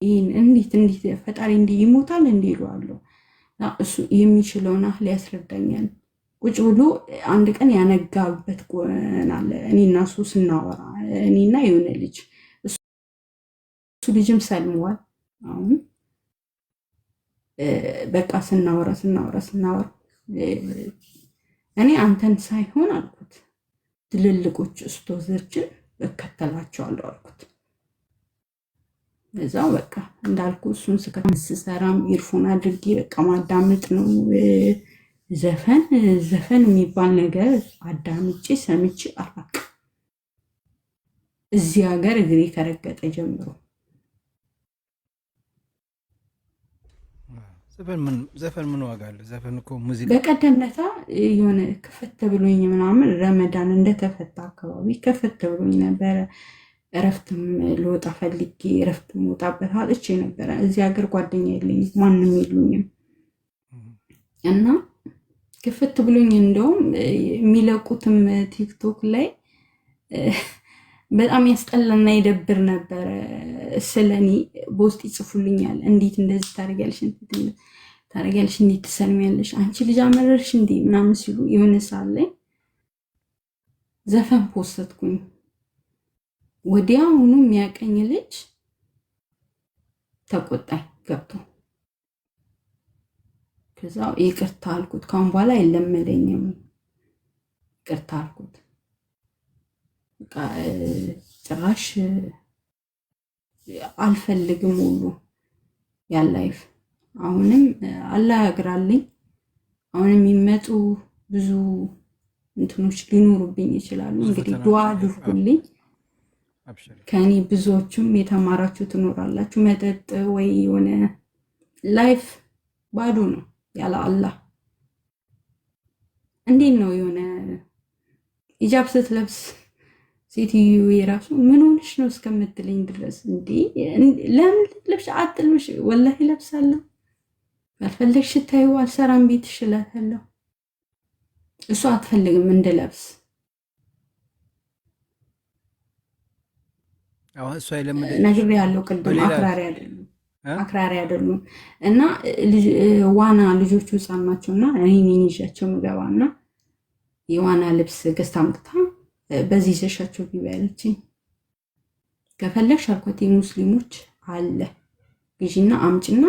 ይህን እንዴት እንዴት ፈጣሪ እንዲህ ይሞታል እንዲህ ይለዋለሁ። እሱ የሚችለውን ያህል ያስረዳኛል። ቁጭ ብሎ አንድ ቀን ያነጋበት ቀን አለ። እኔና እሱ ስናወራ እኔና የሆነ ልጅ፣ እሱ ልጅም ሰልመዋል። አሁን በቃ ስናወራ ስናወራ ስናወራ እኔ አንተን ሳይሆን አልኩት ትልልቆች ኡስታዞችን እከተላቸዋለሁ አልኩት። እዛው በቃ እንዳልኩ እሱን ስሰራም earphone አድርጌ በቃ ማዳመጥ ነው። ዘፈን ዘፈን የሚባል ነገር አዳምጬ ሰምቼ አላውቅም። እዚህ ሀገር እግሬ ከረገጠ ጀምሮ። ዘፈን ምን ዋጋ አለው? ዘፈን እኮ ሙዚቃ። በቀደም ለታ የሆነ ክፍት ብሎኝ ምናምን ረመዳን እንደተፈታ አካባቢ ክፍት ብሎኝ ነበረ። እረፍትም ልወጣ ፈልጌ እረፍት ወጣበት አጥቼ ነበረ። እዚህ ሀገር ጓደኛ የለኝም፣ ማንም የሉኝም እና ክፍት ብሎኝ እንደውም የሚለቁትም ቲክቶክ ላይ በጣም ያስጠላና ይደብር ነበረ። ስለኔ በውስጥ ይጽፉልኛል። እንዴት እንደዚህ ታደርጊያለሽ? ታደርጊያለሽ? እንዴት ትሰልሚያለሽ? አንቺ ልጅ አመረርሽ እንዴ ምናምን ሲሉ የሆነ ሰዓት ላይ ዘፈን post ኩኝ። ወዲያውኑ የሚያቀኝ ልጅ ተቆጣኝ ገብቶ። ከዛ ይቅርታ አልኩት። ካሁን በኋላ አይለመደኝም፣ ይቅርታ አልኩት። በቃ ጭራሽ አልፈልግም ሁሉ ያ life። አሁንም አላህ ያግራልኝ። አሁን የሚመጡ ብዙ እንትኖች ሊኖሩብኝ ይችላሉ። እንግዲህ ዱዓ አድርጉልኝ። ከኔ ብዙዎቹም የተማራችሁ ትኖራላችሁ። መጠጥ ወይ የሆነ life ባዶ ነው ያለ አላህ። እንዴት ነው የሆነ ሂጃብ ስትለብስ ሴትዮ የራሱ ምን ሆነሽ ነው እስከምትለኝ ድረስ፣ እንዴ ለምን ልብስ አትልብሽ? ወላሂ ለብሳለሁ። ካልፈለግሽ ታዩ አልሰራም ቤት እላታለሁ። እሷ አትፈልግም እንድለብስ። ነግሬያለሁ ቅድም። አክራሪ አይደሉም፣ አክራሪ አይደሉም። እና ዋና ልጆቹ ህፃን ናቸው እና እኔ ይዣቸው ምገባ እና የዋና ልብስ ገዝታ አምጥታ በዚህ ይዘሻቸው ግቢ አለችኝ። ከፈለግሽ አልኳት የሙስሊሞች አለ ግዢና አምጭና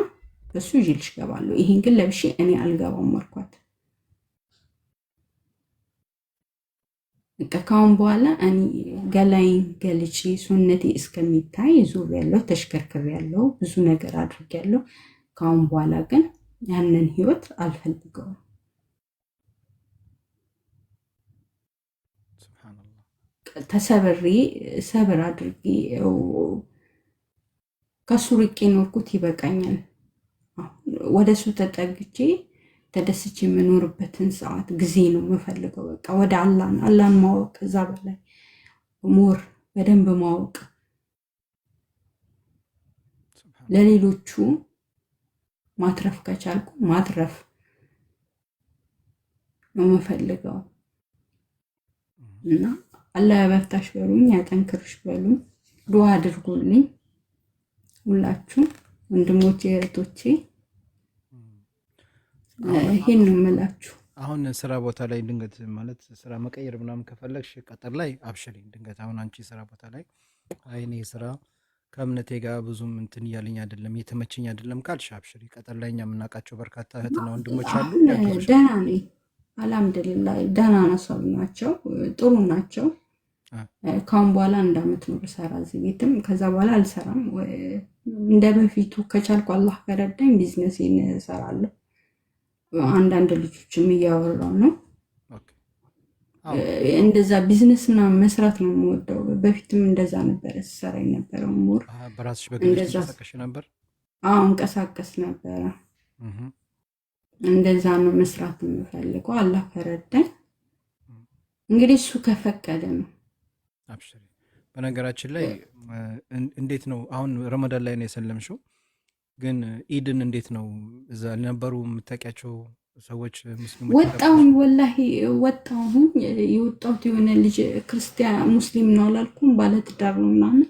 በሱ ይዤልሽ እገባለሁ። ይሄን ግን ለብሼ እኔ አልገባም አልኳት። በቃ ካሁን በኋላ እኔ ገላይን ገልጬ ሱነቴ እስከሚታይ ዙር ያለው ተሽከርክር ያለው ብዙ ነገር አድርጌያለሁ። ካሁን በኋላ ግን ያንን ህይወት አልፈልገውም። ተሰብሬ ሰብር አድርጌ ከሱ ርቄ ኖርኩት፣ ይበቃኛል። ወደ እሱ ተጠግቼ ተደስቼ የምኖርበትን ሰዓት ጊዜ ነው የምፈልገው። በቃ ወደ አላህን አላህን ማወቅ፣ እዛ በላይ more በደንብ ማወቅ፣ ለሌሎቹ ማትረፍ ከቻልኩ ማትረፍ ነው የምፈልገው እና አላህ ያበርታሽ በሉኝ፣ ያጠንክርሽ በሉኝ፣ ዱዓ አድርጉልኝ ሁላችሁ ወንድሞቼ እህቶቼ፣ ይሄን ነው የምላችሁ። አሁን ስራ ቦታ ላይ ድንገት ማለት ስራ መቀየር ምናምን ከፈለግሽ ቀጠር ላይ አብሽሪ። ድንገት አሁን አንቺ ስራ ቦታ ላይ አይ እኔ ስራ ከእምነቴ ጋር ብዙም እንትን እያለኝ አይደለም፣ እየተመቸኝ አይደለም ካልሽ አብሽሪ። ቀጠር ላይ እኛ የምናውቃቸው በርካታ እህትና ወንድሞች አሉ። ደህና ነኝ፣ አልሐምዱሊላህ ደህና ሰው ናቸው፣ ጥሩ ናቸው። ካሁን በኋላ አንድ አመት ነው ብሰራ እዚህ ቤትም፣ ከዛ በኋላ አልሰራም። እንደ በፊቱ ከቻልኩ አላህ ከረዳኝ ቢዝነሴን እሰራለሁ። አንዳንድ ልጆችም እያወራሁ ነው። እንደዛ ቢዝነስ ምናምን መስራት ነው የምወደው። በፊትም እንደዛ ነበረ ስሰራ የነበረው። more በራስሽ በግልሽ ትንቀሳቀሽ ነበር? አዎ እንቀሳቀስ ነበረ። እንደዛ ነው መስራት የምፈልገው። አላህ ከረዳኝ እንግዲህ እሱ ከፈቀደ ነው። አብሽሪ። በነገራችን ላይ እንዴት ነው አሁን ረመዳን ላይ ነው የሰለምሽው፣ ግን ኢድን እንዴት ነው እዛ ነበሩ የምታውቂያቸው ሰዎች ሙስሊሞች? ወጣሁኝ፣ ወላሂ ወጣሁኝ። የወጣሁት የሆነ ልጅ ክርስቲያን ሙስሊም ነው አላልኩም፣ ባለትዳር ነው ምናምን።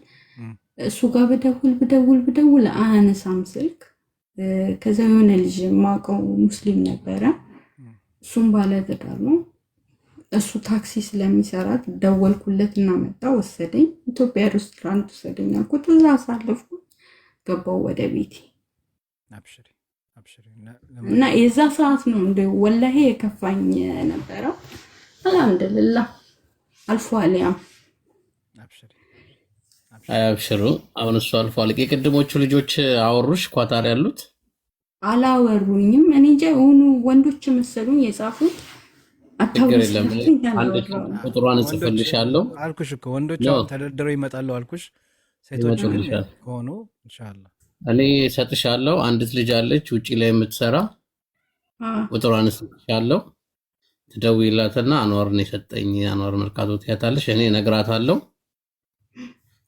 እሱ ጋር ብደውል ብደውል ብደውል አያነሳም ስልክ። ከዛ የሆነ ልጅ ማውቀው ሙስሊም ነበረ፣ እሱም ባለትዳር ነው። እሱ ታክሲ ስለሚሰራት ደወልኩለት እና መጣ ወሰደኝ። ኢትዮጵያ ሬስቶራንት ወሰደኝ አልኩት። እዛ አሳለፍኩ፣ ገባው ወደ ቤቴ። አብሽሪ አብሽሪ። እና የዛ ሰዓት ነው እንደ ወላሂ የከፋኝ ነበረው። አልሐምዱሊላህ አልፏል። ያም አብሽሪ። አብሽሩ። አሁን እሱ አልፏል። የቅድሞቹ ልጆች አወሩሽ? ኳታር ያሉት? አላወሩኝም። እኔ እንጃ የሆኑ ወንዶች መሰሉኝ የጻፉት። ችግር የለም። አታውሪ አንድ አላወራሁም። ቁጥሯን ወንዶች እጽፍልሻለሁ። አልኩሽ እኮ ወንዶች No አሁን ተደርድረው ይመጣሉ አልኩሽ። ሴቶቹ ግን ይመጡልሻል። ከሆኑ ኢንሻአላህ። እኔ እሰጥሻለሁ። አንዲት ልጅ አለች ውጪ ላይ የምትሰራ፣ ቁጥሯን እሰጥሻለሁ። ትደውይላትና አንዋርን የሰጠኝ አንዋር መርካቶ ትያታለሽ። እኔ እነግራታለሁ።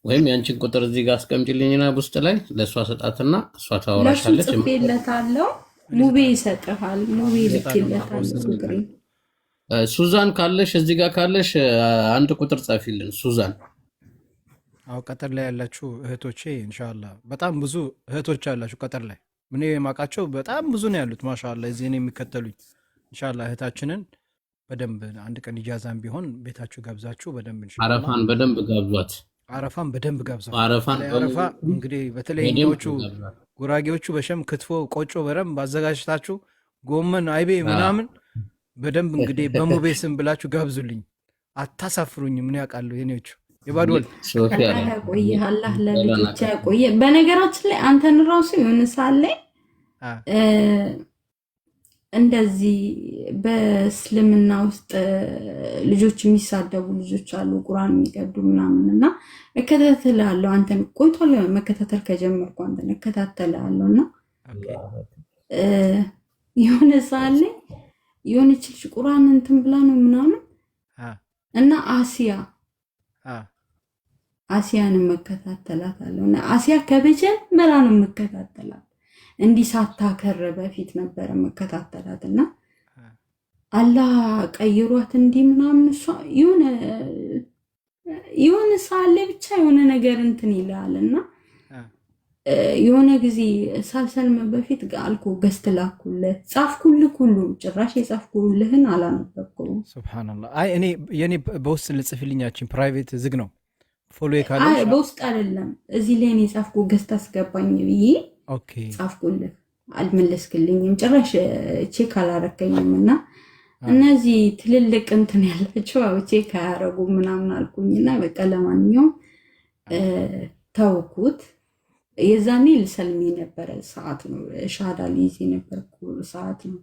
ወይም ያንቺን ቁጥር እዚህ ጋር አስቀምጪልኝና ውስጥ ላይ ለእሷ ሰጣትና እሷ ለእሱ ታወራሻለች። ጽፌለታለሁ። እኔ ሙቤ እሰጣለሁ። ይሰጥሃል። ሙቤ እሰጣለሁ፣ ልኬለታለሁ በውስጥ ቁጥሬን። እሰጣለሁ። ሱዛን ካለሽ እዚህ ጋር ካለሽ አንድ ቁጥር ጻፊልን ሱዛን። አዎ ቀጠር ላይ ያላችሁ እህቶቼ ኢንሻአላህ በጣም ብዙ እህቶች አላችሁ ቀጠር ላይ። እኔ የማውቃቸው በጣም ብዙ ነው ያሉት ማሻአላህ፣ እዚህ እኔ የሚከተሉኝ። ኢንሻአላህ እህታችንን በደንብ አንድ ቀን ኢጃዛን ቢሆን ቤታችሁ ጋብዛችሁ በደንብ ኢንሻአላህ። አረፋን በደንብ ጋብዟት። አረፋን በደንብ ጋብዛት። አረፋን በተለይ አረፋ እንግዲህ በተለይ በደንብ እኛዎቹ ጋብዟት። ጉራጌዎቹ በሸም ክትፎ፣ ቆጮ በደንብ አዘጋጅታችሁ ጎመን፣ አይቤ ምናምን በደንብ እንግዲህ በሙቤ ስም ብላችሁ ጋብዙልኝ። አታሳፍሩኝ። ምን ያውቃሉ የኔዎቹ የባድ ወልድ። ሶፊያ አላህ ያቆየህ፣ አላህ ለልጆች ያቆየህ። በነገራችን ላይ አንተን ራሱ የሆነ ሰዓት ላይ እንደዚህ በእስልምና ውስጥ ልጆች የሚሳደቡ ልጆች አሉ፣ ቁርአን የሚቀዱ ምናምን፣ እና እከታተልሃለሁ። አንተን ቆይቷል መከታተል ከጀመርኩ፣ አንተን እከታተልሃለሁ እና የሆነ ሰዓት ላይ የሆነች ልጅ ቁርአን እንትን ብላ ነው ምናምን እና አሲያ አሲያን እከታተላታለሁ እና አሲያ ከመጀመሪያ ነው የምከታተላት። እንዲህ ሳታከር በፊት ነበረ መከታተላት እና አላህ ቀይሯት እንዲህ ምናምን፣ እሷ የሆነ የሆነ ሰዓት ላይ ብቻ የሆነ ነገር እንትን ይላል እና የሆነ ጊዜ ሳልሰልም በፊት አልኩ guest ላኩልህ፣ ጻፍኩልህ ሁሉ፣ ጭራሽ የጻፍኩልህን አላነበብከውም። ሱብሃነላህ። አይ እኔ የኔ በውስጥ ልጽፍልኛችን private ዝግ ነው። Follow አይ ካለሽ በውስጥ አይደለም፣ እዚህ ላይ እኔ ጻፍኩ፣ guest አስገባኝ ብዬ ጻፍኩልህ፣ አልመለስክልኝም። ጭራሽ check አላረከኝም እና እነዚህ ትልልቅ እንትን ያላቸው አዎ check አያረጉም ምናምን አልኩኝና በቃ ለማንኛውም ተውኩት። የዛኔ ልሰልም የነበረ ሰዓት ነው፣ ሻሃዳ ሊይዝ የነበርኩ ሰዓት ነው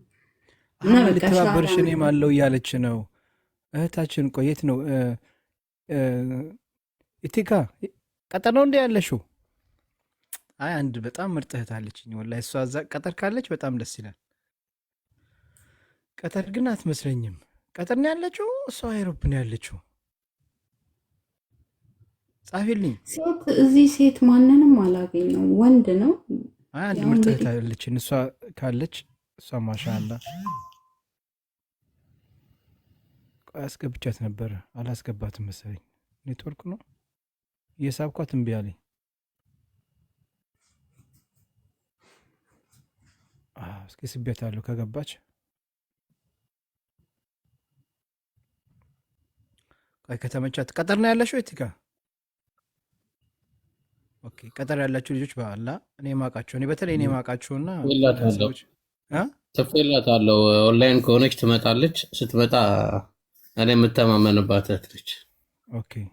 እና አሁን በቃ ሻሃዳ ልተባበርሽ እኔም ነበር። አለው እያለች ነው እህታችን። ቆየት ነው ኢቲካ ቀጠር ነው እንደ ያለሽው? አይ አንድ በጣም ምርጥ እህት አለችኝ ወላሂ። እሷ እዛ ቀጠር ካለች በጣም ደስ ይላል። ቀጠር ግን አትመስለኝም። ቀጠር ነው ያለችው፣ እሷ አይሮፕ ነው ያለችው። ጻፊልኝ። ሴት እዚህ ሴት ማንንም አላገኘውም፣ ወንድ ነው። አይ አንድ ያው ምርጥ እህት እንግዲህ አለችን፣ እሷ ካለች እሷ ማሻአላ። ቆይ አስገብቻት ነበረ፣ አላስገባትም መሰለኝ። ኔትወርክ ነው እየሳብኳት እምቢ አለኝ። እስኪ ስቤታለሁ ከገባች። ቆይ ከተመቻት። ቀጠር ነው ያለሽው የቲካ? Okay ቀጠር ያላችሁ ልጆች በአላ እኔ ማቃቸው፣ እኔ በተለይ እኔ ማቃቸውና ጽፌላታለሁ ሰዎች እ? ጽፌላታለሁ። ኦንላይን ከሆነች ትመጣለች። ስትመጣ እኔ የምተማመንባት እህት ነች። Okay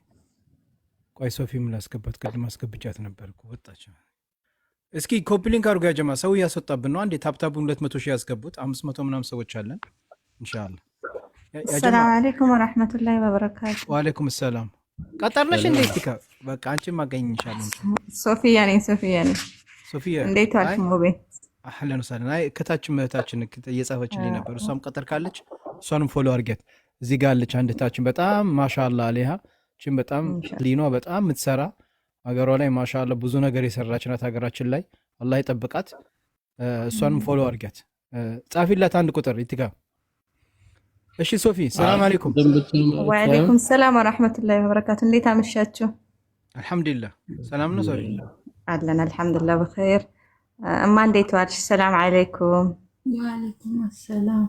ቆይ ሶፊም ላስገባት። ቅድም አስገብቻት ነበር እኮ ወጣች። እስኪ copy link አድርጉ ያጀማ፣ ሰው እያስወጣብን ነው። አንዴ tap tap ኡን 200,000 ያስገቡት። 500 ምናምን ሰዎች አለን። ኢንሻአላህ ያጀማ። السلام عليكم ورحمة الله وبركاته። ወአለይኩም ሰላም። ቀጠር ነሽ እንዴ ኢቲካ? በቃ አንቺን ማገኝሻለሁ። ሶፊያ ነኝ፣ ሶፊያ ነኝ። ሶፊያ። እንዴት አይ ዋልክ ሙቤ? አህለን ወሰህለን። አይ ከታችን እህታችን እየጻፈችልኝ ነበር። እሷም ቀጠር ካለች እሷንም follow አድርጊያት። እዚህ ጋር አለች አንድ እህታችን በጣም ማሻአላ አለይሃ ችን በጣም ሊኗ በጣም የምትሰራ፣ ሀገሯ ላይ ማሻአላ ብዙ ነገር የሰራች ናት። ሀገራችን ላይ አላህ ይጠብቃት። እሷንም follow አድርጊያት። ጻፊላት አንድ ቁጥር ኢቲካ። እሺ ሶፊ፣ ሰላም አለይኩም። ዝም ብትል ማለት وعليكم السلام ورحمة الله وبركاته። እንዴት አመሻችሁ? አልሐምዱሊላህ ሰላም ነው ሶፊ። አለን አልሐምዱሊላህ بخير። እማ እንዴት ዋልሽ? ሰላም አለይኩም። ወአለይኩም አሰላም።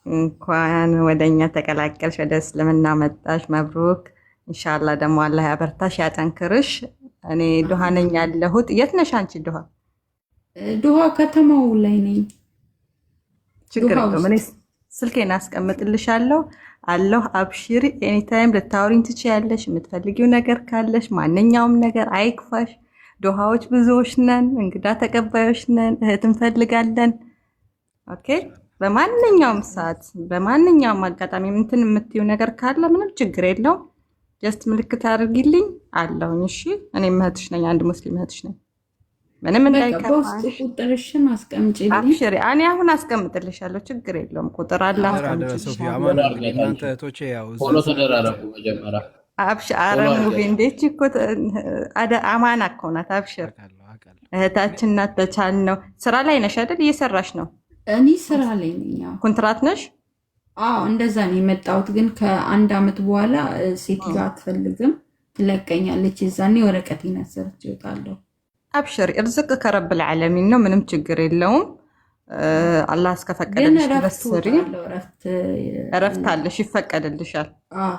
እንኳን ወደኛ ተቀላቀልሽ፣ ወደ እስልምና መጣሽ። መብሩክ። ኢንሻአላህ ደግሞ አላህ ያበርታሽ ያጠንክርሽ። እኔ ዶሃ ነኝ ያለሁት። የት ነሽ አንቺ? ዶሃ ዶሃ ከተማው ላይ ነኝ። ችግር ዶሃ የለውም። እኔ ውስጥ ስልኬን አስቀምጥልሻለሁ አለሁ። አብሽሪ፣ anytime ልታወሪኝ ትችያለሽ። የምትፈልጊው ነገር ካለሽ ማንኛውም ነገር አይክፋሽ። ዶሃዎች ብዙዎች ነን፣ እንግዳ ተቀባዮች ነን፣ እህት እንፈልጋለን። Okay፣ በማንኛውም ሰዓት በማንኛውም አጋጣሚ እንትን የምትይው ነገር ካለ ምንም ችግር የለውም። Just ምልክት አድርጊልኝ አለሁኝ። እሺ፣ እኔም እህትሽ ነኝ፣ አንድ ሙስሊም እህትሽ ነኝ። ምንም በቃ በውስጥ እንዳይከፋሽ ቁጥርሽን አስቀምጪልኝ። አብሽሪ። እኔ አሁን አስቀምጥልሻለሁ፣ ችግር የለውም። ቁጥር አለ አደራ አደራ ሶፊ፣ አስቀምጥልሻለሁ። አማና እንግዲህ እናንተ እህቶቼ ያው እዛ follow ስላላችሁ ተደራረጉ። መጀመሪያ አብሽር። አረ follow ሙቤ አድርጊያት። እንዴት እኮ አማና እኮ ናት። አብሽር አውቃለሁ አውቃለሁ። እህታችን ናት። በቻልነው ስራ ላይ ነሽ አይደል? እየሰራሽ ነው። እኔ ስራ ላይ ነኝ። አዎ ኮንትራት ነሽ? አዎ፣ እንደዛ ነው የመጣሁት። ግን ከአንድ አመት በኋላ ሴትዮዋ አትፈልግም፣ ትለቀኛለች። የዛኔ ወረቀቴን አሰርቼ እወጣለሁ። አብሽር፣ እርዝቅ ከ رب العالمين ነው። ምንም ችግር የለውም። አላህ ግን እስከፈቀደልሽ ድረስ እረፍት ስሪ። እወጣለሁ። እረፍት እረፍት አለሽ፣ ይፈቀድልሻል። አዎ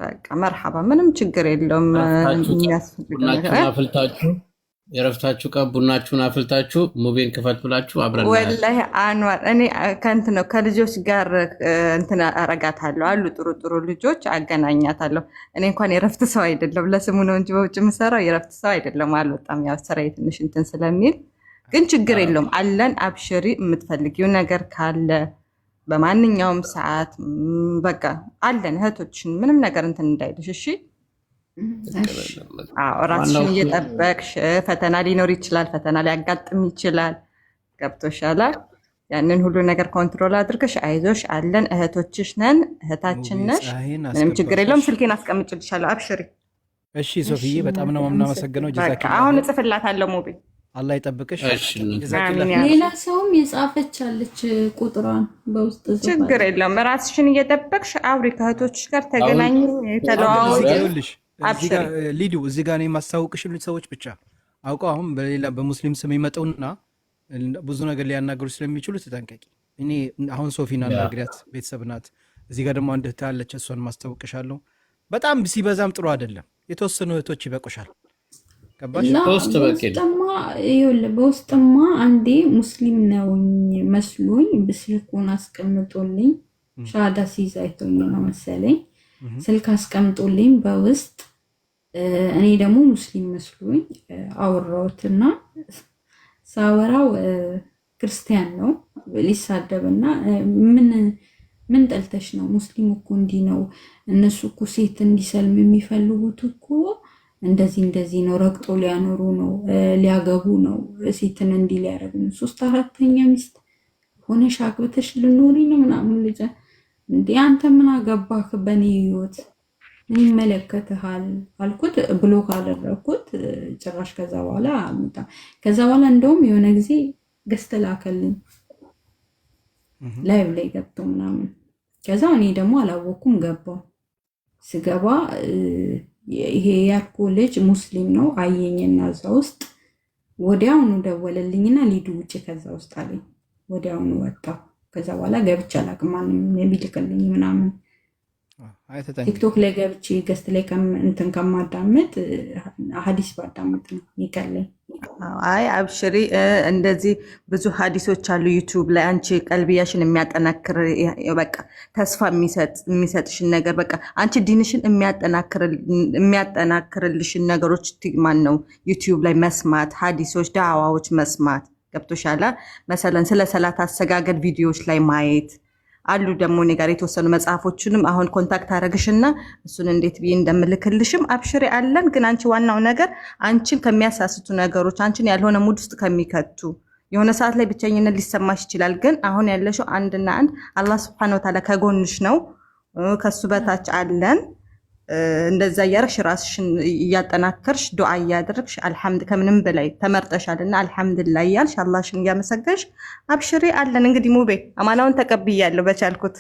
በቃ መርሐባ፣ ምንም ችግር የለውም። እረፍታችሁ ቀን የሚያስፈልገው ነገር ቡናችሁን አፍልታችሁ የእረፍታችሁ ቀን ቡናችሁን አፍልታችሁ ሙቤን ክፈት ብላችሁ አብረን እናያለን። ወላሂ አንዋር እኔ ከእንትን ነው ከልጆች ጋር እንትን አረጋታለሁ አሉ ጥሩ ጥሩ ልጆች አገናኛታለሁ። እኔ እንኳን የረፍት ሰው አይደለም፣ ለስሙ ነው እንጂ በውጭ የምሰራው የረፍት ሰው አይደለም። አልወጣም፣ ያው ስራዬ ትንሽ እንትን ስለሚል፣ ግን ችግር የለውም አለን። አብሽሪ፣ የምትፈልጊው ነገር ካለ በማንኛውም ሰዓት በቃ አለን እህቶችን፣ ምንም ነገር እንትን እንዳይልሽ እሺ። እሺ። አዎ ዋናው ራስሽን እየጠበቅሽ ፈተና ሊኖር ይችላል፣ ፈተና ሊያጋጥም ይችላል። ገብቶሻል? ያንን ሁሉ ነገር control አድርገሽ አይዞሽ፣ አለን እህቶችሽ ነን፣ እህታችን ሙቤ ነሽ። ፀሐይን ምንም ችግር የለውም። አስገባሁሽ። ስልኬን አስቀምጭልሻለሁ። አብሽሪ። እሺ እሺ ሶፊዬ፣ በጣም ነው እናቴ የምናመሰግነው። አመሰግናለሁ። በቃ ጀዛኪላ አሁን ኸይር፣ እጽፍላታለሁ። ሙቤ አላህ ይጠብቅሽ። እሺ ጀዛኪላ አሚን ያ ኸይር። ሌላ ሰውም የጻፈች አለች ቁጥሯን በውስጥ ችግር ጽፋለች። የለውም። ራስሽን እየጠበቅሽ አውሪ፣ ከእህቶችሽ ጋር አሁን ተገናኝ፣ አሁን እዚህ ተለዋወጪ። ጋር ይኸውልሽ፣ እዚህ ጋር አብሽሪ። ሊዱ፣ እዚህ ጋር እኔ የማስታውቅሽን ሰዎች ብቻ አውቀው አሁን በሌላ በሙስሊም ስም ይመጡና ብዙ ነገር ሊያናገሩ ስለሚችሉ ተጠንቀቂ። እኔ አሁን ሶፊን አናግሪያት፣ ቤተሰብ ናት። እዚህ ጋር ደግሞ አንድ እህት አለች፣ እሷን ማስታውቅሻለሁ። በጣም ሲበዛም ጥሩ አይደለም። የተወሰኑ እህቶች ይበቁሻል። ገባሽ? እና ሶስት በቂ ነው። በውስጥማ ይኸውልህ፣ በውስጥማ አንዴ ሙስሊም ነውኝ መስሎኝ ስልኩን አስቀምጦልኝ ሻሃዳ ሲይዝ አይቶኝ ነው መሰለኝ ስልክ አስቀምጦልኝ በውስጥ እኔ ደግሞ ሙስሊም መስሎኝ አወራሁትና ሳወራው ክርስቲያን ነው ሊሳደብና ምን ምን ጠልተሽ ነው? ሙስሊም እኮ እንዲህ ነው፣ እነሱ እኮ ሴት እንዲሰልም የሚፈልጉት እኮ እንደዚህ እንደዚህ ነው፣ ረግጦ ሊያኖሩ ነው፣ ሊያገቡ ነው፣ ሴትን እንዲህ ሊያደርጉ ነው፣ ሶስት አራተኛ ሚስት ሆነሽ አግብተሽ ልኖሪ ነው ምናምን። ልጅ እንዴ አንተ ምን አገባህ በእኔ ህይወት ምን ይመለከትሃል አልኩት። Block አደረግኩት። ጭራሽ ከዛ በኋላ አልመጣም። ከዛ በኋላ እንደውም የሆነ ጊዜ guest ላከልኝ live ላይ ገብቶ ምናምን። ከዛ እኔ ደግሞ አላወኩም ገባው። ስገባ ይሄ ያልኩ ልጅ ሙስሊም ነው አየኝና እዛ ውስጥ ወዲያውኑ ደወለልኝና ሊዱ ውጭ ከዛ ውስጥ አለኝ። ወዲያውኑ ወጣሁ። ከዛ በኋላ ገብቼ አላውቅም ማንም የሚልክልኝ ምናምን። አይ ተጠንቀቂ። ቲክቶክ ላይ ገብቼ guest ላይ እንትን ከማዳምጥ ሀዲስ ባዳምጥ ነው ይቀለኝ። አይ አብሽሪ፣ እንደዚህ ብዙ ሀዲሶች አሉ ዩቲዩብ ላይ አንቺ ቀልብያሽን የሚያጠናክር በቃ ተስፋ የሚሰጥሽን ነገር በቃ አንቺ ዲንሽን የሚያጠናክርልሽን ነገሮች ማን ነው ዩቲዩብ ላይ መስማት፣ ሀዲሶች፣ ዳዋዎች መስማት ገብቶሻል። መሰለን ስለ ሰላት አሰጋገድ ቪዲዮዎች ላይ ማየት አሉ። ደግሞ እኔ ጋር የተወሰኑ መጽሐፎችንም አሁን contact አረግሽና እሱን እንዴት ብዬ እንደምልክልሽም አብሽሪ አለን። ግን አንቺ ዋናው ነገር አንቺን ከሚያሳስቱ ነገሮች፣ አንቺን ያልሆነ mood ውስጥ ከሚከቱ የሆነ ሰዓት ላይ ብቸኝነት ሊሰማሽ ይችላል። ግን አሁን ያለሽው አንድና አንድ አላህ ስብሐነ ወተዓላ ከጎንሽ ነው፣ ከሱ በታች አለን። እንደዛ እያደረግሽ ራስሽን እያጠናከርሽ ዱዓ እያደረግሽ አልሐምድ ከምንም በላይ ተመርጠሻልና አልሐምድሊላህ እያልሽ አላህሽን እያመሰገንሽ አብሽሪ አለን። እንግዲህ ሙቤ አማናውን ተቀብያለሁ በቻልኩት።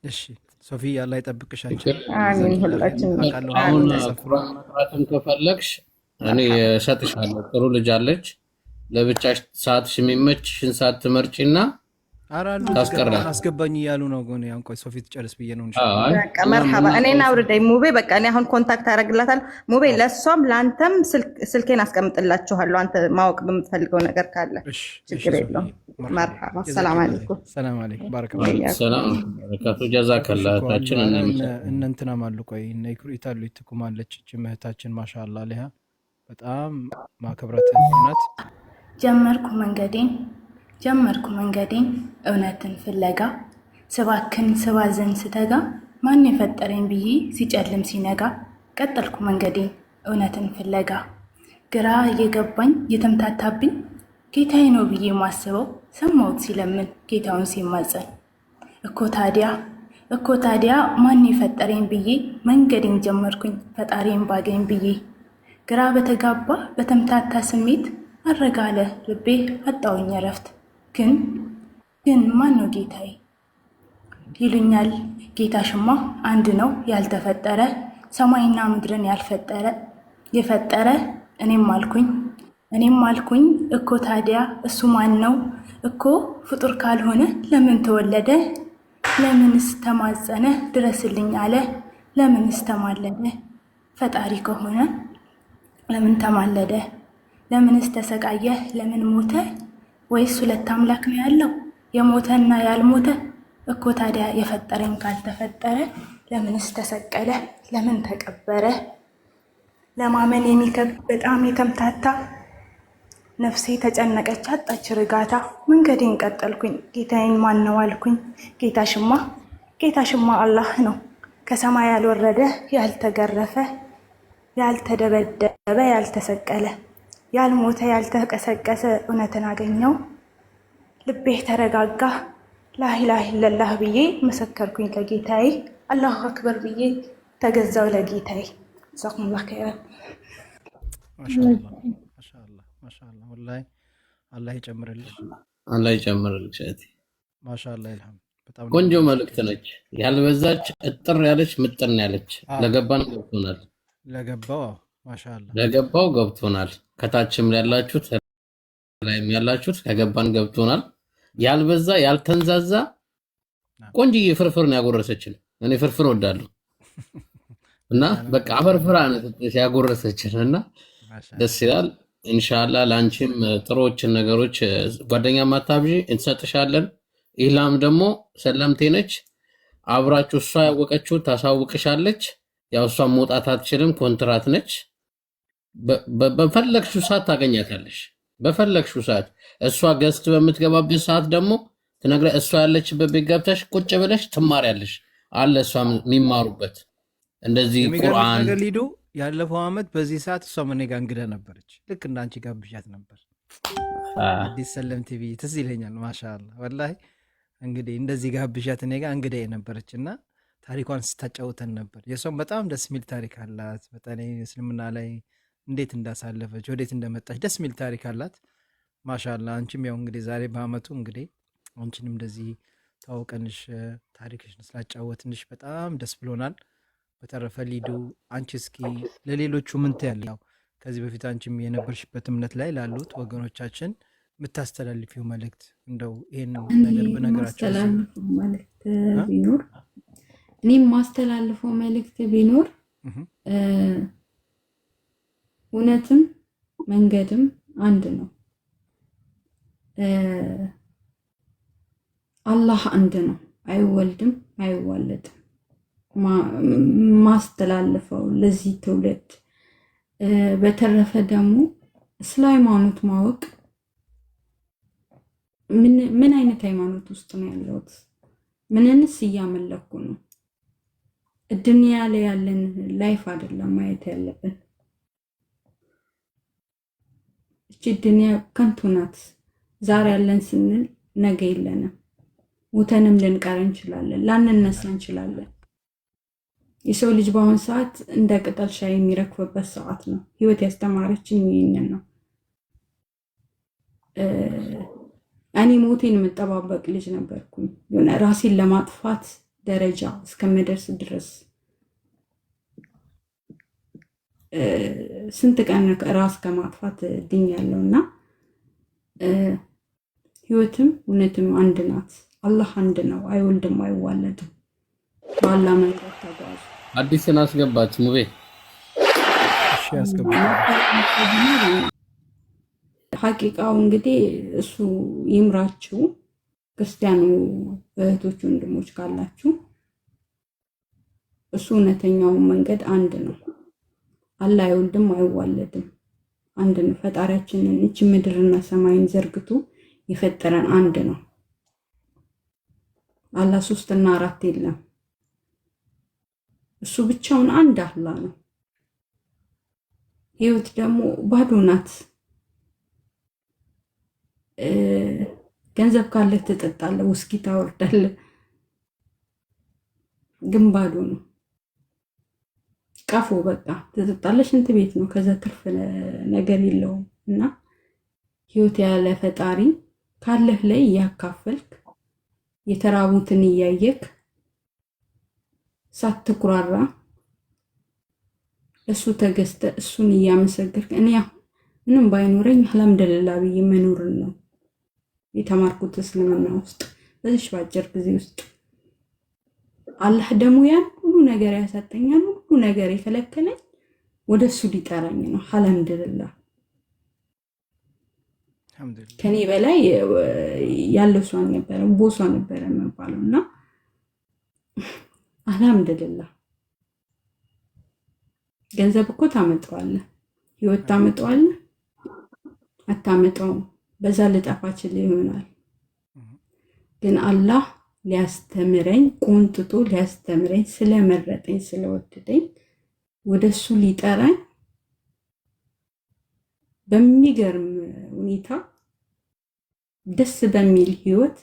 እሺ ሶፊ አላህ ይጠብቅሽ። አንቺን አሚን። ጀዛኪላህ ኸይር። ሁላችን አውቃለሁ አሁን አሚን። ተሰፍሮ ቁርአን መቅራትም ከፈለግሽ እኔ መርሐባ። እሰጥሻለሁ። ጥሩ ልጅ አለች። ለብቻሽ ሰዓትሽ የሚመችሽን ሰዓት ትመርጪና ኧረ አሉ እዚህ ጋር አሁን ታስቀራት። አስገባኝ እያሉ ነው። ግን ያው ቆይ ሶፊ ትጨርስ ብዬ ነው ኢንሻአላህ። አይ በቃ መርሐባ። እኔን አውርደኝ ሙቤ። በቃ እኔ አሁን contact አደርግላታለሁ። ሙቤ ለእሷም ለአንተም ስልኬን አስቀምጥላችኋለሁ። አንተ ማወቅ በምትፈልገው ነገር ካለ እሺ እሺ ችግር ሶፊ የለውም። መርሐባ። መርሐባ። ሰላም ጀዛኪላህ ኸይር። አለይኩም። ሰላም አለይኩም። ባረከላሁ ፊክ። ሰላም በረካቱ። ጀዛከላ እሺ እኮ አሉ እህታችን አረ እናመሰግናለን። እነ እንትናም አሉ። ቆይ እነ ኢክሩኢት አሉ ይትኩም አለች እቺ እህታችን ማሻአላህ አለይሃ በጣም ማከብራት እህቴ ናት። ጀመርኩ መንገዴን ጀመርኩ መንገዴን እውነትን ፍለጋ ስባክን ስባዝን ስተጋ ማን የፈጠረኝ ብዬ ሲጨልም ሲነጋ ቀጠልኩ መንገዴን እውነትን ፍለጋ ግራ እየገባኝ የተምታታብኝ ጌታዬ ነው ብዬ ማስበው ሰማሁት ሲለምን ጌታውን ሲማጸን እኮ ታዲያ እኮ ታዲያ ማን የፈጠረኝ ብዬ መንገዴን ጀመርኩኝ ፈጣሪን ባገኝ ብዬ ግራ በተጋባ በተምታታ ስሜት አረጋለ ልቤ አጣውኝ እረፍት። ግን ግን ማን ነው ጌታዬ ይሉኛል። ጌታሽማ አንድ ነው ያልተፈጠረ ሰማይና ምድርን ያልፈጠረ የፈጠረ። እኔም አልኩኝ እኔም አልኩኝ እኮ ታዲያ እሱ ማን ነው እኮ ፍጡር ካልሆነ ለምን ተወለደ? ለምንስ ተማጸነ ድረስልኝ አለ? ለምንስ ተማለደ? ፈጣሪ ከሆነ ለምን ተማለደ? ለምንስ ተሰቃየ? ለምን ሞተ? ወይስ ሁለት አምላክ ነው ያለው የሞተና ያልሞተ? እኮ ታዲያ የፈጠረኝ ካልተፈጠረ ለምንስ ተሰቀለ? ለምን ተቀበረ? ለማመን የሚከብድ በጣም የተምታታ ነፍሴ ተጨነቀች አጣች እርጋታ። መንገዴን ቀጠልኩኝ ጌታዬን ማን ነው አልኩኝ። ጌታሽማ ጌታሽማ አላህ ነው ከሰማይ ያልወረደ ያልተገረፈ ያልተደበደበ ያልተሰቀለ ያልሞተ ያልተቀሰቀሰ እውነትን አገኘው። ልቤ ተረጋጋ። ላኢላሃ ኢለላህ ብዬ መሰከርኩኝ ለጌታዬ። አላሁ አክበር ብዬ ተገዛው ለጌታዬ። ጀዛኩሙላህ ኸይረን። ማሻአላህ ማሻአላህ ማሻአላህ። ወላሂ አላህ ይጨምርልሽ። አላህ ይጨምርልሽ እህቴ። ማሻአላህ ኢልሃም በጣም ነው ቆንጆ መልእክት የማመሰግነው። ነች። ያልበዛች እጥር ያለች ምጥን ያለች አዎ ለገባን ገብቶናል። ለገባው አዎ ማሻአላህ ለገባው ገብቶናል። ከታችም ያላችሁት ላይም ያላችሁት ከገባን ገብቶናል። ያልበዛ ያልተንዛዛ ቆንጅዬ ፍርፍር ነው ያጎረሰችን። እኔ ፍርፍር ወዳለሁ እና በቃ አፈርፍራ ነው ያጎረሰችን እና ደስ ይላል። ኢንሻአላህ ለአንቺም ጥሩዎችን ነገሮች ጓደኛ ማታብዢ እንሰጥሻለን። ኢላም ደግሞ ሰለምቴ ነች። አብራችሁ እሷ ያወቀችው ታሳውቅሻለች። ያው እሷ መውጣት አትችልም፣ ኮንትራት ነች። በፈለግሽው ሰዓት ታገኛታለሽ። በፈለግሽው ሰዓት እሷ guest በምትገባበት ሰዓት ደግሞ ትነግረ እሷ ያለችበት ቤት ገብተሽ ቁጭ ብለሽ ትማሪያለሽ። አለ እሷ የሚማሩበት እንደዚህ የሚገርምሽ ቁርአን ነገር ሊዱ ያለፈው አመት በዚህ ሰዓት እሷም እኔ ጋር እንግዳ ነበረች። ልክ እንደ አንቺ ጋብዣት ነበር። አዲስ ሰለም ቲቪ ትዝ ይለኛል። ማሻአላህ ወላሂ እንግዲህ እንደዚህ ጋብዣት እኔ ጋር እንግዳ የነበረች እና ታሪኳን ስታጫውተን ነበር። የእሷም በጣም ደስ የሚል ታሪክ አላት። በተለይ እስልምና ላይ እንዴት እንዳሳለፈች ወዴት እንደመጣች ደስ የሚል ታሪክ አላት። ማሻአላህ አንቺም ያው እንግዲህ ዛሬ በአመቱ እንግዲህ አንቺንም እንደዚህ ታወቀንሽ ታሪክሽን ስላጫወትንሽ በጣም ደስ ብሎናል። በተረፈ ሊዱ አንቺ እስኪ ለሌሎቹ ምን ትያለሽ? ያው ከዚህ በፊት አንቺም የነበርሽበት እምነት ላይ ላሉት ወገኖቻችን የምታስተላልፊው መልእክት እንደው ይህን እኔ ነገር ብነግራቸው እዚህ ማስተላልፈው መልእክት እ? ቢኖር እኔም ማስተላልፈው መልእክት ቢኖር እህ እውነትም መንገድም አንድ ነው። አላህ አንድ ነው። አይወልድም አይዋለድም። ማስተላልፈው ለዚህ ትውልድ። በተረፈ ደግሞ ስለ ሃይማኖት ማወቅ ምን አይነት ሃይማኖት ውስጥ ነው ያለሁት? ምንንስ እያመለኩ ነው? ዱንያ ላይ ያለን life አይደለም ማየት ያለብን። እቺ ዱንያ ከንቱ ናት። ዛሬ ያለን ስንል ነገ የለንም። ሙተንም ልንቀር እንችላለን፣ ላንነሳ እንችላለን። የሰው ልጅ በአሁን ሰዓት እንደ ቅጠል ሻይ የሚረግፍበት ሰዓት ነው። ህይወት ያስተማረችን ይህንን ነው። እኔ ሞቴን የምጠባበቅ ልጅ ነበርኩኝ። የሆነ ራሴን ለማጥፋት ደረጃ እስከምደርስ ድረስ ስንት ቀን ራስ ከማጥፋት ድኛለሁ። እና ህይወትም እውነትም አንድ ናት። አላህ አንድ ነው፣ አይወልድም አይዋለድም። በአላህ መንገድ ተጓዙ። አዲስን አስገባት ሙቤ። እሺ ያስገባል። ሐቂቃው እንግዲህ እሱ ይምራችሁ። ክርስቲያኑ እህቶች ወንድሞች ካላችሁ እሱ እውነተኛውን መንገድ አንድ ነው። አላህ አይወልድም አይዋለድም፣ አንድ ነው። ፈጣሪያችንን እቺ ምድርና ሰማይን ዘርግቶ የፈጠረን አንድ ነው። አላህ ሶስትና አራት የለም። እሱ ብቻውን አንድ አላህ ነው። ህይወት ደግሞ ባዶ ናት። ገንዘብ ካለህ ትጠጣለህ፣ ውስኪ ታወርዳለህ፣ ግን ባዶ ነው። ቀፎ በቃ ትጠጣለህ፣ ሽንት ቤት ነው። ከዛ ትርፍ ነገር የለውም። እና ህይወት ያለ ፈጣሪ ካለህ ላይ እያካፈልክ የተራቡትን እያየክ ሳትኩራራ እሱ ተገዝተ እሱን እያመሰገንክ፣ እኔ አሁን ምንም ባይኖረኝ አልሐምዱሊላህ ብዬ መኖርን ነው የተማርኩት እስልምና ውስጥ በዚች በአጭር ጊዜ ውስጥ። አላህ ደግሞ ያን ሁሉ ነገር ያሳጠኛል፣ ሁሉ ነገር የከለከለኝ ወደ እሱ ሊጠራኝ ነው። አልሐምዱሊላህ ከኔ በላይ ያለው ሰው አልነበረም፣ ቦሷ ነበረ የምባለው። እና አልሐምዱሊላህ ገንዘብ እኮ ታመጣዋለህ፣ ህይወት ታመጣዋለህ፣ አታመጣውም። በዛ ልጠፋ ችል ይሆናል። ግን አላህ ሊያስተምረኝ ቆንጥጦ ሊያስተምረኝ ስለመረጠኝ ስለወደደኝ ወደ እሱ ሊጠራኝ በሚገርም ሁኔታ ደስ በሚል ህይወት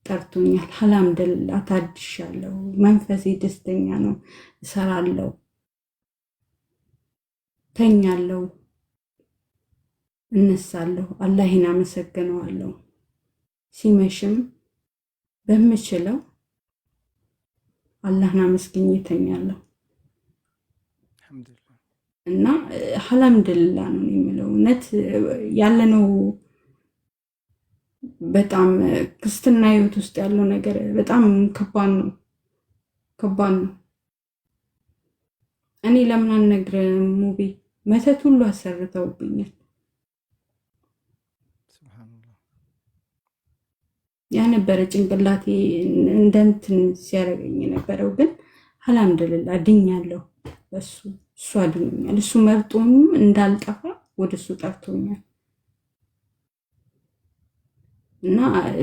ጠርቶኛል። አልሐምዱሊላህ ታድሻለሁ። መንፈሴ ደስተኛ ነው። እሰራለሁ፣ ተኛለሁ፣ እነሳለሁ፣ አላህን አመሰግነዋለሁ። ሲመሽም በምችለው አላህን አመስግኜ ተኛለሁ። እና አልሐምዱሊላህ ነው የሚለው። እውነት ያለነው በጣም ክርስትና ህይወት ውስጥ ያለው ነገር በጣም ከባድ ነው፣ ከባድ ነው። እኔ ለምን አልነግርህም ሙቤ፣ መተት ሁሉ አሰርተውብኛል። ያ ነበረ ጭንቅላቴ እንደንትን ሲያደርገኝ የነበረው። ግን አልሐምዱሊላህ ድኛለሁ። በሱ እሱ አድኖኛል። እሱ መርጦኝም እንዳልጠፋ ወደ እሱ ጠርቶኛል። እና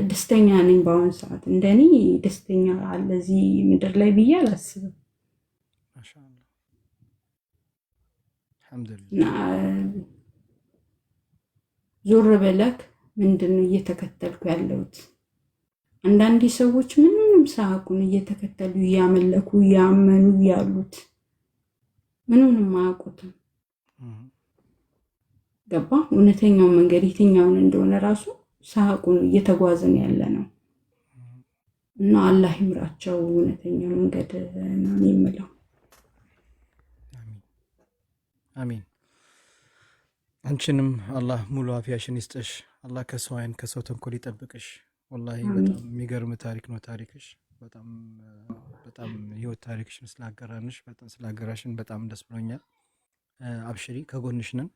ደስተኛ ነኝ በአሁኑ ሰዓት። እንደኔ ደስተኛ አለ እዚህ ምድር ላይ ብዬ አላስብም። እና ዞር በለክ ምንድን ነው እየተከተልኩ ያለሁት? አንዳንዴ ሰዎች ምንም ሳያውቁን እየተከተሉ እያመለኩ እያመኑ ያሉት ምኑንም አያውቁትም። ገባ? እውነተኛው መንገድ የትኛውን እንደሆነ ራሱ ሳያውቁን እየተጓዝን ያለ ነው። እና አላህ ይምራቸው እውነተኛ መንገድ ነው የምለው። አሚን። አንቺንም አላህ ሙሉ አፊያሽን ይስጥሽ። አላህ ከሰው አይን ከሰው ተንኮል ይጠብቅሽ። ወላሂ በጣም የሚገርም ታሪክ ነው ታሪክሽ። በጣም በጣም ህይወት ታሪክሽን ስላገራንሽ በጣም ስላገራሽን በጣም ደስ ብሎኛል። አብሽሪ፣ ከጎንሽ ነን።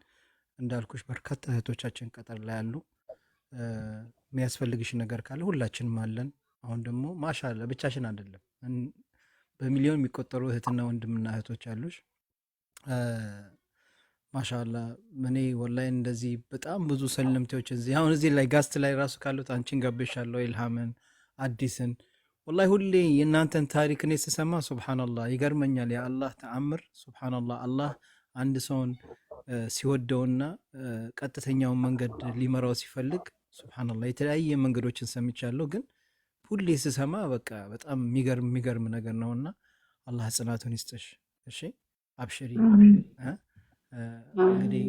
እንዳልኩሽ በርካታ እህቶቻችን ቀጠር ላይ ያሉ፣ የሚያስፈልግሽ ነገር ካለ ሁላችንም አለን። አሁን ደግሞ ማሻአላ ብቻሽን አይደለም፣ በሚሊዮን የሚቆጠሩ እህትና ወንድምና እህቶች አሉሽ። ማሻአላ እኔ ወላሂ እንደዚህ በጣም ብዙ ሰለምቴዎች እዚህ አሁን እዚህ ላይ guest ላይ ራሱ ካሉት አንቺን ጋብዣለሁ፣ ኢልሃምን፣ አዲስን። ወላሂ ሁሌ የእናንተን ታሪክ እኔ ስሰማ ሱብሓነላህ ይገርመኛል። የአላህ ተአምር ሱብሓነላህ። አላህ አንድ ሰውን ሲወደውና ቀጥተኛውን መንገድ ሊመራው ሲፈልግ ሱብሓነላህ የተለያየ መንገዶችን ሰምቻለሁ፣ ግን ሁሌ ስሰማ በቃ በጣም የሚገርም የሚገርም ነገር ነውና አላህ ጽናቱን ይስጥሽ። እሺ አብሽሪ። እንግዲህ